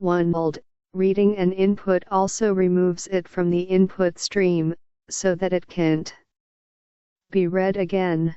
1. Reading an input also removes it from the input stream, so that it can't be read again.